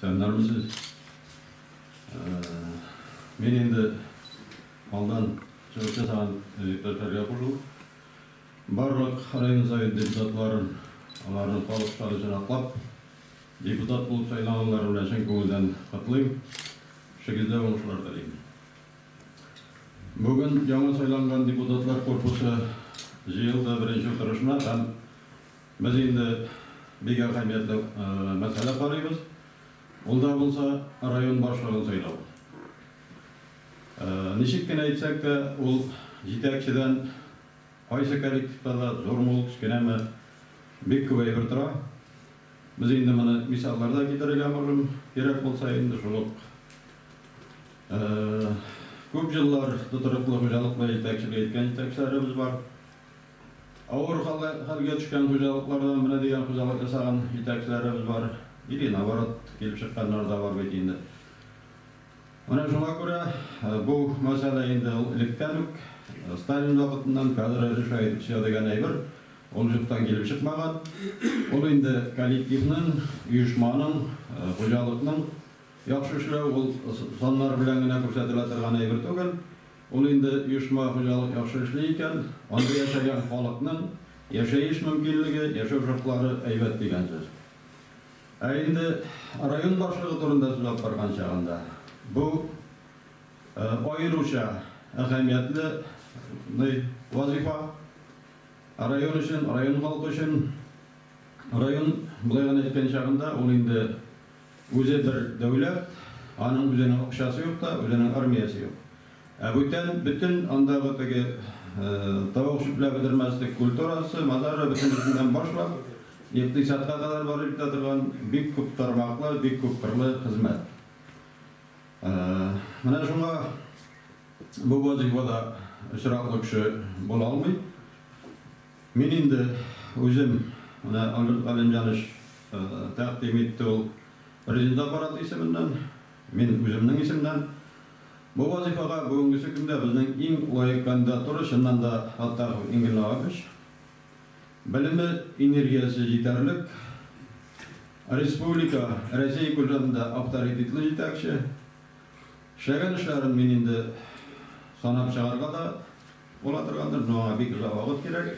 Исәннәрмесез? Мин инде алдан чыгыш ясаган иптәшләргә кушылып, барлык район совет депутатларын, аларның халык ышанычын аклап, депутат булып сайланганнары белән чын күңелдән котлыйм, эшегездә уңышлар телим. Бүген яңа сайланган депутатлар корпусы җыелды беренче утырышына һәм без инде бик әһәмиятле мәсьәлә карыйбыз. Ул да булса район башлыгын сайлау. Ничек кенә әйтсәк тә, ул җитәкчедән кайсы коллективта да, зурмы ул, кечкенәме, бик күп әйбер тора. Без инде моны мисаллар да китерергә можем, кирәк булса инде шул ук күп еллар тотрыклы хуҗалык белән җитәкчелек иткән җитәкчеләребез бар. Авыр хәлгә төшкән хуҗалыклардан менә дигән хуҗалык ясаган җитәкчеләребез бар. Или наоборот, килеп чыкканнар да бар бит инде. Менә шуңа күрә бу мәсьәлә инде ул электән үк, Сталин вакытыннан кадры решает все дигән әйбер, ул юктан килеп чыкмаган. Ул инде коллективның, оешманың, хуҗалыкның яхшы эшләү, ул саннар белән генә күрсәтелә торган әйбер түгел. Ул инде оешма, хуҗалык яхшы эшли икән, анда яшәгән халыкның яшәеш мөмкинлеге, яшәү шартлары әйбәт дигән сүз. Ә инде район башлыгы турында сүз алып барган чагында, бу аеруча әһәмиятле вазифа район өчен, район халкы өчен. Район, болай гына әйткән чагында, ул инде үзе бер дәүләт, аның үзенең акчасы юк та, үзенең армиясе юк. Ә бүтән бөтен андагы теге тавык чүпләп бетермәслек культурасы, мазары, бөтенесеннән башлап, икътисадка кадәр барып җитә торган бик күп тармаклы, бик күп кырлы хезмәт. Менә шуңа бу вазифада очраклы кеше була алмый. Мин инде үзем, менә Альберт Галимҗанович тәкъдим итте ул президент аппараты исеменнән, мин үземнең исемнән. Бу вазифага бүгенгесе көндә безнең иң лаек кандидатура чыннан да Фаттахов Ингел Навапович. Белеме, энергиясе җитәрлек. Республика, Рәсәй күләмендә авторитетлы җитәкче. Эшләгән эшләрен мин инде санап чыгарга да була торгандыр, но аңа бик озак вакыт кирәк.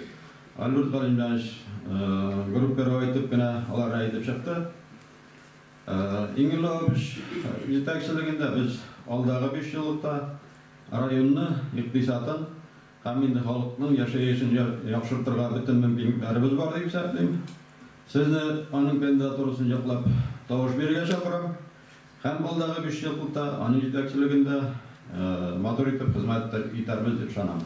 Альберт Галимҗанович группировать итеп кенә аларны әйтеп чыкты. Иңел Лавович җитәкчелегендә без алдагы 5 еллыкта районны, икътисадын һәм инде халыкның яшәешен яхшыртырга бөтен мөмкинлекләребез бар дип исәплим. Сезне аның кандидатурасын яклап тавыш бирергә чакырам. Һәм алдагы 5 еллыкта аның җитәкчелегендә матур итеп хезмәт итәрбез дип ышанам.